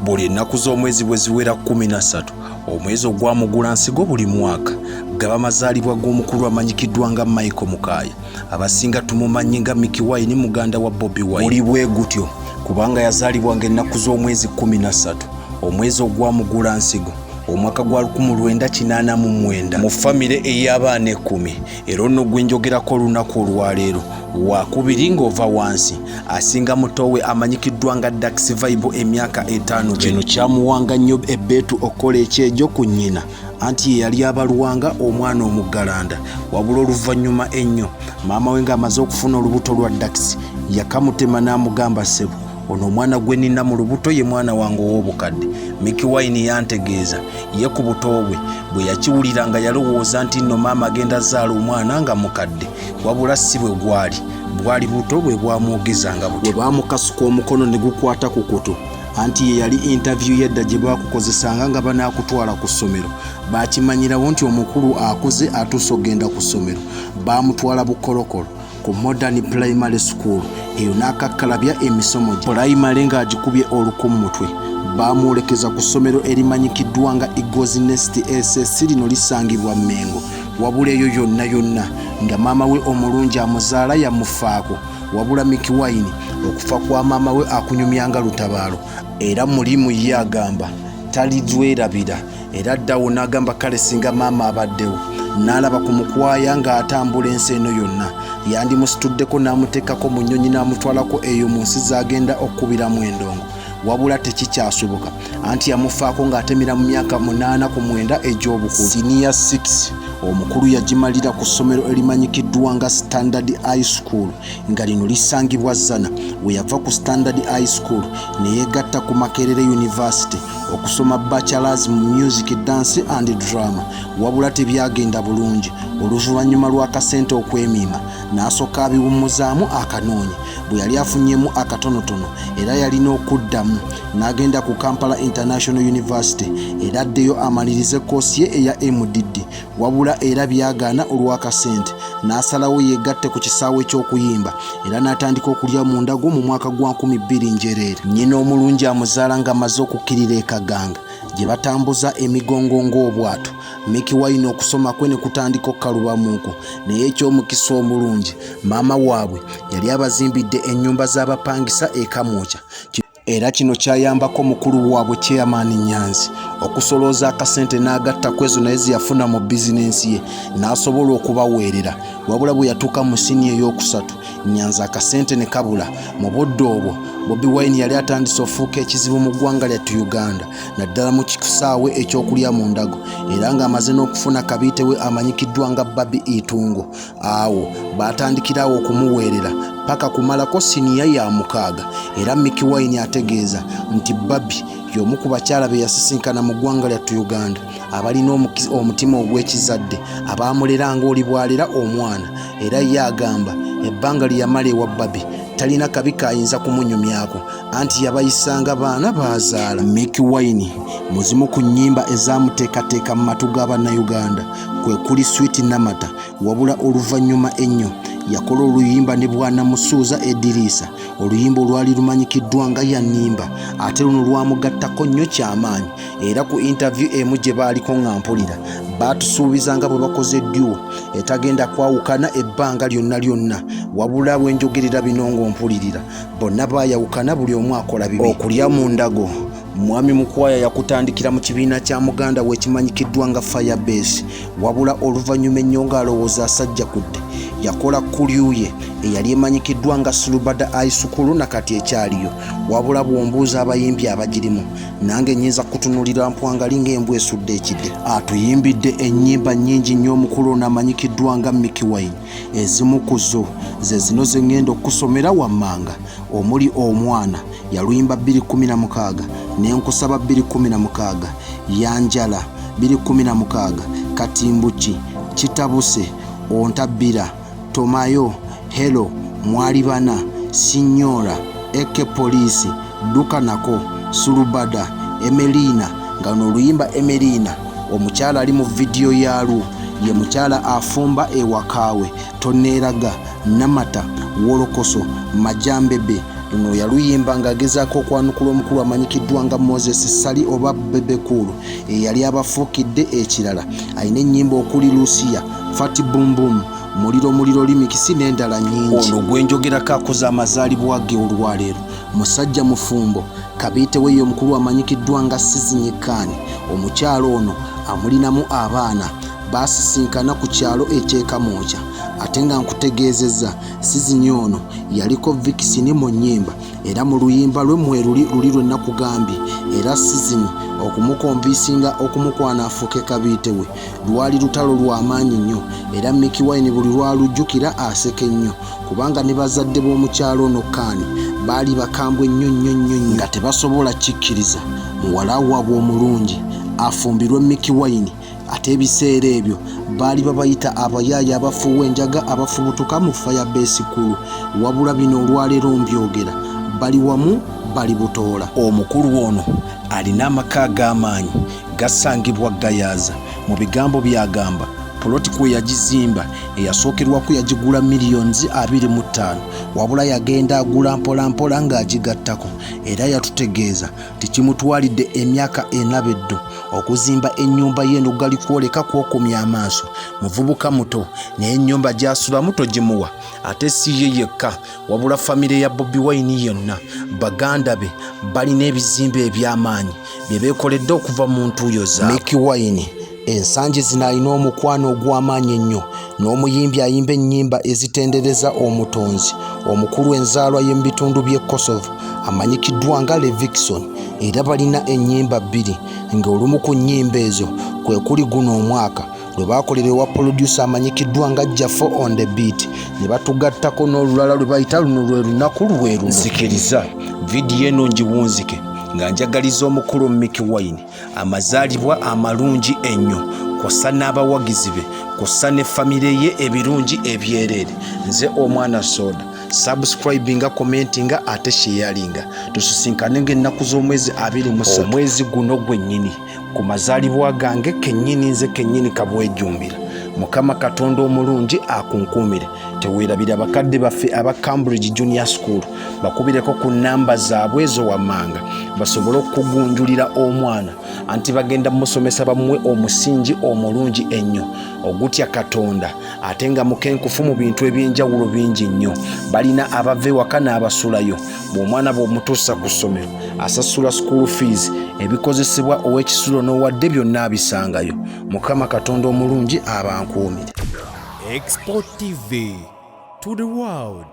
Buli ennaku z'omwezi bwe ziwera 13 omwezi ogwa Mugulansigo buli mwaka gaba mazaalibwa g'omukulu amanyikiddwa nga Michael Mukaaya. Abasinga tumumanyi nga Mikie Wine, muganda wa Bobi Wine. Buli bwe gutyo kubanga yazaalibwa ng'ennaku z'omwezi 13 omwezi ogwa Mugulansigo omwaka gwa 1989 mu famire ey'abaana 10. Era ono gwe njogerako olunaku olwaleero wakubiri ng'ova wansi, asinga muto we amanyikiddwa nga Dax Vibe emyaka 5. Kino kyamuwanga nnyo ebbeetu okukola ekyejo ku nnyina, anti ye yali abalwanga omwana omuggalanda. Wabula oluvannyuma ennyo maama we ng'amaze okufuna olubuto lwa Dax yakamutema n'amugamba, ssebo, ono omwana gwe nnina mu lubuto ye mwana wange ow'obukadde. Mikie Wine yantegeeza ye ku buto bwe bwe yakiwulira nga yalowooza nti nno maama agenda zaala omwana nga mukadde, wabula si bwe gwali, bwali buto bwe bwamwogezanga butyo. Bwe baamukasuka omukono ne gukwata ku kutu, anti ye yali interview yedda gye baakukozesanga nga banaakutwala ku ssomero. Baakimanyirawo nti omukulu akuze atuuse okugenda ku ssomero. Baamutwala bukolokolo ku Modern Primary School, eyo n'akakkalabya emisomo gye pulayimale ng'agikubye oluku mu mutwe. Baamwolekeza ku ssomero erimanyikiddwa nga Eagles Nest SS, lino lisangibwa Mmengo. Wabula eyo yonna yonna nga maama we omulungi amuzaala yamufaako. Wabula Mikie Wine okufa kwa maama we akunyumyanga lutabaalo, era mulimu ye agamba talizwerabira. Era addawo n'agamba kale singa maama abaddewo n'alaba ku mukwaya ng'atambula ensi eno yonna, yandimusituddeko n'amuteekako mu nnyonyi n'amutwalako eyo mu nsi z'agenda okukubiramu endongo. Wabula tekikyasoboka, anti yamufaako ng'atemera mu myaka 8 ku 9 egy'obukulu. Siniya 6 omukulu yagimalira ku ssomero erimanyikiddwa nga Standard High School, nga lino lisangibwa Zzana. We yava ku Standard High School ne yeegatta ku Makerere University okusoma bachelors mu music, dance and drama. Wabula tebyagenda bulungi oluvannyuma lw'akasente okwemiima, n'asooka abiwummuzaamu akanoonyi. Bwe yali afunyemu akatonotono era yalina okuddamu n'agenda ku Kampala International University era addeyo amalirize koosi ye eya MDD. Wabula era byagaana olw'akasente, n'asalawo yeegatte ku kisaawe ky'okuyimba era n'atandika okulya mu ndago mu mwaka gwa 2000 njereere. Nnyina omulungi amuzaala ng'amaze okukkirira e Kaganga gye batambuza emigongo ng'obwato. Mikie Wine okusoma kwe ne kutandika okkalubamuuko, naye eky'omukisa omulungi maama waabwe yali abazimbidde ennyumba z'abapangisa e Kamwokya. Era kino kyayambako mukulu waabwe Chairman Nyanzi okusolooza akasente n'agatta ku ezo naye ze yafuna mu bizinensi ye n'asobola okubaweerera. Wabula bwe yatuuka mu siniya ey'okusatu Nyanzi akasente ne kabula. Mu budde obwo Bobi Wine yali atandise ofuuka ekizibu mu ggwanga lyattu Uganda, naddala mu kisaawe ekyokulya mu ndago, era ng'amaze n'okufuna kabiite we amanyikiddwa nga Barbie Itungo. Awo baatandikirawo okumuweerera paka kumalako siniya ya 6. Era Mikie Wine ategeeza nti Barbie y'omu ku bakyala be yasisinkana mu ggwanga lyattu Uganda abalina omutima ogw'ekizadde, abaamulera ng'oli bw'alera omwana. Era ye agamba ebbanga lye yamala ewa Barbie talina kabi k'ayinza kumunyumyako, anti yabayisanga baana baazaala. Mikie Wine mu zimu ku nnyimba ezaamuteekateeka mu matu g'Abannayuganda kwe kuli Sweet Namata. Wabula oluvannyuma ennyo yakola oluyimba ne Bwana Musuuza Ediriisa, oluyimba olwali lumanyikiddwa nga Yannimba, ate luno lwamugattako nnyo kyamaanyi. Era ku interview emu gye baaliko nga mpulira baatusuubiza nga bwe bakoze duo etagenda kwawukana ebbanga lyonna lyonna. Wabula bwe njogerera bino ng'ompulirira, bonna baayawukana, buli omu akola bibi. Okulya mu ndago Mwami Mukwaya yakutandikira mu kibiina kya muganda we ekimanyikiddwa nga Firebase. Wabula oluvannyuma ennyo ng'alowooza asajja kudde, yakola kulyu ye eyali emanyikiddwa nga Sulubada High School na kati ekyaliyo. Wabula bw'ombuuza abayimbi abagirimu, nange nnyinza kutunulira mpwangali ng'embwa esudde ekide. Atuyimbidde ennyimba nnyingi nnyo omukulu ono amanyikiddwa nga Mikie Wine. Ezimu ku zo ze zino ze ŋŋenda okukusomera wammanga, omuli Omwana yaluyimba 2016, Nenkusaba 2016, Yanjala 2016, Katimbuki, Kitabuse, Ontabbira, Tomayo, Hello, Mwalibana, Sinyora, Eke Poliisi, Dduka Nako, Sulubada, Emelina, nga luno oluyimba Emelina omukyala ali mu vidiyo yaalwo ye mukyala afumba ewakaawe, Toneeraga, Namata, Wolokoso, Majambebe, Luno yaluyimba ng'agezaako okwanukula omukulu amanyikiddwa nga Moses Ssali oba Bebe Cool eyali abafuukidde ekirala. Alina ennyimba okuli Lucia, Fat Boom Boom, Muliro Muliro Remix n'endala nnyingi. Ono gwe njogerako akoze amazaalibwa ge olwaleero. Musajja mufumbo, kabiite we ye omukulu amanyikiddwa nga Sizinyi Khan. Omukyala ono amulinamu abaana. Baasisinkana ku kyalo eky'e Kamwokya ate nga nkutegeezezza Sizinyi ono yaliko vikisini mu nnyimba era mu luyimba lwe mweruli luli lwe nakugambye era Sizinyi okumukonviisinga okumukwana afuuke kabiite we lwali lutalo lwa maanyi nnyo era Mikie Wine buli lw'alujjukira aseka ennyo kubanga ne bazadde b'omukyala ono Khan baali bakambwe nnyo nnyo nnyo nnyo nga tebasobola kikkiriza muwala waabwe omulungi afumbirwe Mikie Wine ate ebiseera ebyo baali babayita abayaaye abafuuwa enjaga abafubutuka mu fire base kulu. Wabula bino olwaleero mbyogera bali wamu bali butoola. Omukulu ono alina amaka ag'amaanyi gasangibwa Gayaza. Mu bigambo by'agamba poloti kwe yagizimba eyasookerwako yagigula millions 25 wabula yagenda agula mpola mpola ng'agigattako era yatutegeeza nti kimutwalidde emyaka ena beddu okuzimba ennyumba ye eno gali kwoleka kw'okomya amaaso. Muvubuka muto naye ennyumba gy'asulamu togimuwa ate si ye yekka wabula famire ya Bobi Wine yonna baganda be balina ebizimbe eby'amaanyi bye beekoledde okuva mu ntuuyo zaabwe. Mikie Wine ensangi zino alina omukwano ogw'amaanyi ennyo n'omuyimbi ayimba ennyimba ezitendereza omutonzi omukulu enzaalwa y'omu bitundu by'e Kosovo amanyikiddwa nga Levixone era balina ennyimba bbiri ng'olumu ku nnyimba ezo kwe kuli guno omwaka lwe baakolera ewa producer amanyikiddwa nga Jafo on the beat ne batugattako n'olulala lwe bayita luno lwe lunaku lwe luno. Nzikiriza vidiyo eno ngiwunzike nga njagaliza omukulu Mikie Wine amazaalibwa amalungi ennyo kw'ossa n'abawagizi be kw'ossa ne famire ye ebirungi ebyereere. Nze omwana soda subscribinga, commentinga ate sharinga. Tusisinkane ng'ennaku z'omwezi 23 omwezi guno gwennyini ku mazaalibwa gange kennyini nze kennyini kabwejumbira. Mukama Katonda omulungi akunkuumire. Teweerabira bakadde baffe aba Cambridge Junior School bakubireko ku nnamba zaabwe ezo wammanga basobole okukugunjulira omwana anti bagenda musomesa bamuwe omusingi omulungi ennyo ogutya Katonda ate nga mukenkufu mu bintu eby'enjawulo bingi nnyo. Balina abava ewaka n'abasulayo. Bw'omwana bw'omutuusa ku ssomero asasula school fees, ebikozesebwa ow'ekisulo n'owadde byonna abisangayo. Mukama Katonda omulungi abankuumire. Export TV to the world.